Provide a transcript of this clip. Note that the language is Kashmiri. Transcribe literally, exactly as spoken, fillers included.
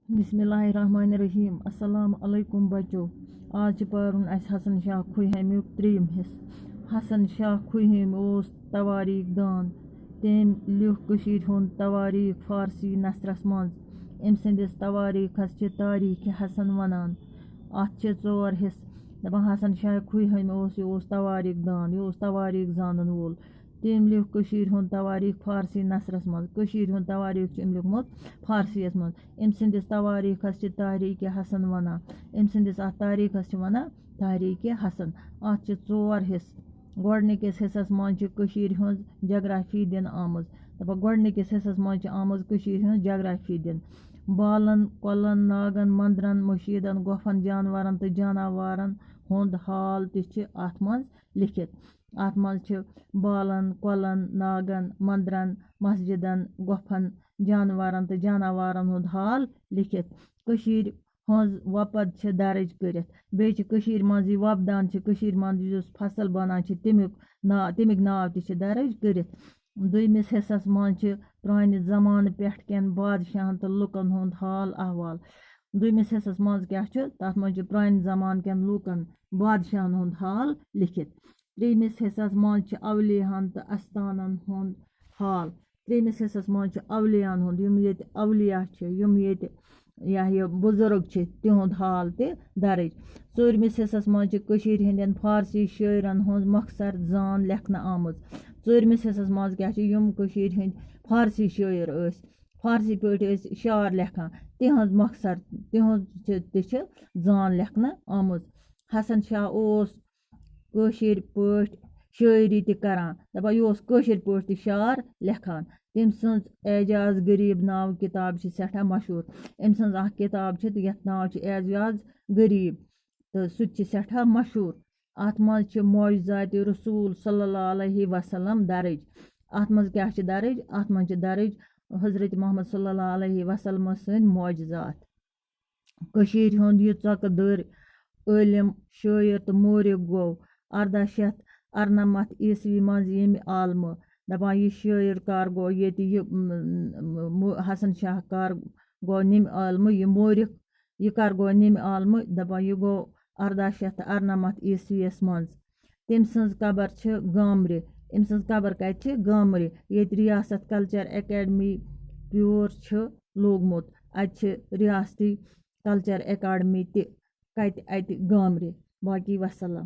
بسم اللہ الرحمن الرحیم۔ السلام علیکم بچو۔ آز چھِ پَرُن اَسہِ حسن شاہ کھوہمیُک ترٛیٚیِم حصہٕ۔ حسن شاہ کھوہم اوس توٲریٖخ دان۔ تٔمۍ لیوٗکھ کٔشیٖرِ ہُنٛد توٲریٖخ فارسی نثرس منٛز۔ أمۍ سٕنٛدِس توٲریٖخس چھِ تٲریٖخِ حسن وَنان۔ اَتھ چھِ ژور حصہٕ۔ دَپان حسن شاہ کھوہم اوس، یہِ اوس توٲریٖخ دان، یہِ اوس توٲریٖخ زانَن وول۔ تٔمۍ لیوٗکھ کٔشیٖرِ ہُنٛد توٲریٖخ فارسی نثرس منٛز۔ کٔشیٖرِ ہُنٛد توٲریٖخ چھُ أمۍ لیوٗکھمُت فارسیَس منٛز۔ أمۍ سٕنٛدِس توٲریٖخس چھِ تحریٖکِ حسن وَنان۔ أمۍ سٕنٛدِس اَتھ تحریٖکس چھِ وَنان تحریٖکِ حسن۔ اَتھ چھِ ژور حصہٕ۔ گۄڈٕنِکِس حصس منٛز چھِ کٔشیٖرِ ہٕنٛز جغرافی دِنہٕ آمٕژ۔ دَپان گۄڈٕنِکِس حصس منٛز چھِ آمٕژ کٔشیٖرِ ہٕنٛز جغرافی دِنہٕ۔ بالن، کۄلن، ناگن، مندرن، مٔشیٖدن، گۄپھن، جانورن تہٕ جاناوارن ہُنٛد حال تہِ چھِ اَتھ منٛز لیٚکھِتھ۔ اَتھ منٛز چھِ بالَن، کۄلَن، ناگَن، مندرَن، مسجدَن، گۄپھَن، جانوَرَن تہٕ جاناوارَن ہُنٛد حال لیٚکھِتھ۔ کٔشیٖرِ ہٕنٛز وۄپَد چھِ درٕج کٔرِتھ۔ بیٚیہِ چھِ کٔشیٖرِ منٛز یہِ وۄپدان چھِ، کٔشیٖرِ منٛز یُس فصل بَنان چھِ، تَمیُک نا-، تَمِکۍ ناو تہِ چھِ درٕج کٔرِتھ۔ دوٚیمِس حصَس منٛز چھِ پرٛانہِ زمانہٕ پٮ۪ٹھ کٮ۪ن بادشاہَن تہٕ لُکَن ہُنٛد حال احوال۔ دوٚیمِس حصَس منٛز کیٛاہ چھُ؟ تَتھ منٛز چھِ پرٛانہِ زمانہٕ کٮ۪ن لُکَن، بادشاہَن ہُنٛد حال لیٚکھِتھ۔ ترٛیٚیِمِس حصَس منٛز چھِ اولیاہَن تہٕ استانَن ہُنٛد حال۔ ترٛیٚیِمِس حصَس منٛز چھِ اولیاہَن ہُنٛد، یِم ییٚتہِ اولیا چھِ، یِم ییٚتہِ، یہِ ہا یہِ بُزرٕگ چھِ، تِہُنٛد حال تہِ درٕج۔ ژوٗرمِس حصَس منٛز چھِ کٔشیٖرِ ہٕنٛدٮ۪ن فارسی شٲعرَن ہٕنٛز مۄخصر زان لیکھنہٕ آمٕژ۔ ژوٗرمِس حصَس منٛز کیٛاہ چھِ؟ یِم کٔشیٖرِ ہٕنٛدۍ فارسی شٲعر ٲسۍ، فارسی پٲٹھۍ ٲسۍ شعر لیکھان، تِہٕنٛز مۄخصر، تِہٕنٛز چھِ، تہِ چھِ زان لیکھنہٕ آمٕژ۔ حسن شاہ اوس کٲشِر پٲٹھۍ شٲعری تہِ کران، دَپان یہِ اوس کٲشِر پٲٹھۍ تہِ شعر لیکھان۔ تٔمۍ سٕنٛز اعجاز غریٖب ناو کِتاب چھِ سٮ۪ٹھاہ مشہوٗر۔ أمۍ سٕنٛز اکھ کِتاب چھِ، یَتھ ناو چھِ اعجاز غریٖب، تہٕ سُہ تہِ چھِ سٮ۪ٹھاہ مشہوٗر۔ اَتھ منٛز چھِ معجزاتِ رسول صلی اللہ علیہ وسلم درٕج۔ اَتھ منٛز کیٛاہ چھِ درٕج؟ اَتھ منٛز چھِ درٕج حضرت محمد صلی اللہ علیہ وسلم سٕنٛدۍ معجزات۔ کٔشیٖرِ ہُنٛد یہِ ژۄکہٕ دٔرۍ عٲلِم، شٲعر تہٕ مورِخ گوٚو اَرداہ شیٚتھ اَرنَمَتھ عیسوی منٛز ییٚمہِ عالمہٕ۔ دَپان یہِ شٲعر کر گوٚو ییٚتہِ، یہِ، م، م، م، حسن شاہ کر گوٚو نِمہِ عالمہٕ، یہِ مورِخ، یہِ کر گوٚو نِمہِ عالمہٕ؟ دَپان یہِ گوٚو اَرداہ شیٚتھ تہٕ اَرنَمَتھ عیسویَس منٛز۔ تٔمۍ سٕنٛز قبر چھِ گامرِ۔ أمۍ سٕنٛز قبر کَتہِ چھِ؟ گامرِ، ییٚتہِ ریاست کلچر اکیڈمی پیور چھُ لوگمُت۔ اَتہِ چھِ ریاستی کلچر اکیڈمی تہِ کَتہِ؟ اَتہِ گامرِ۔ باقی وسلام۔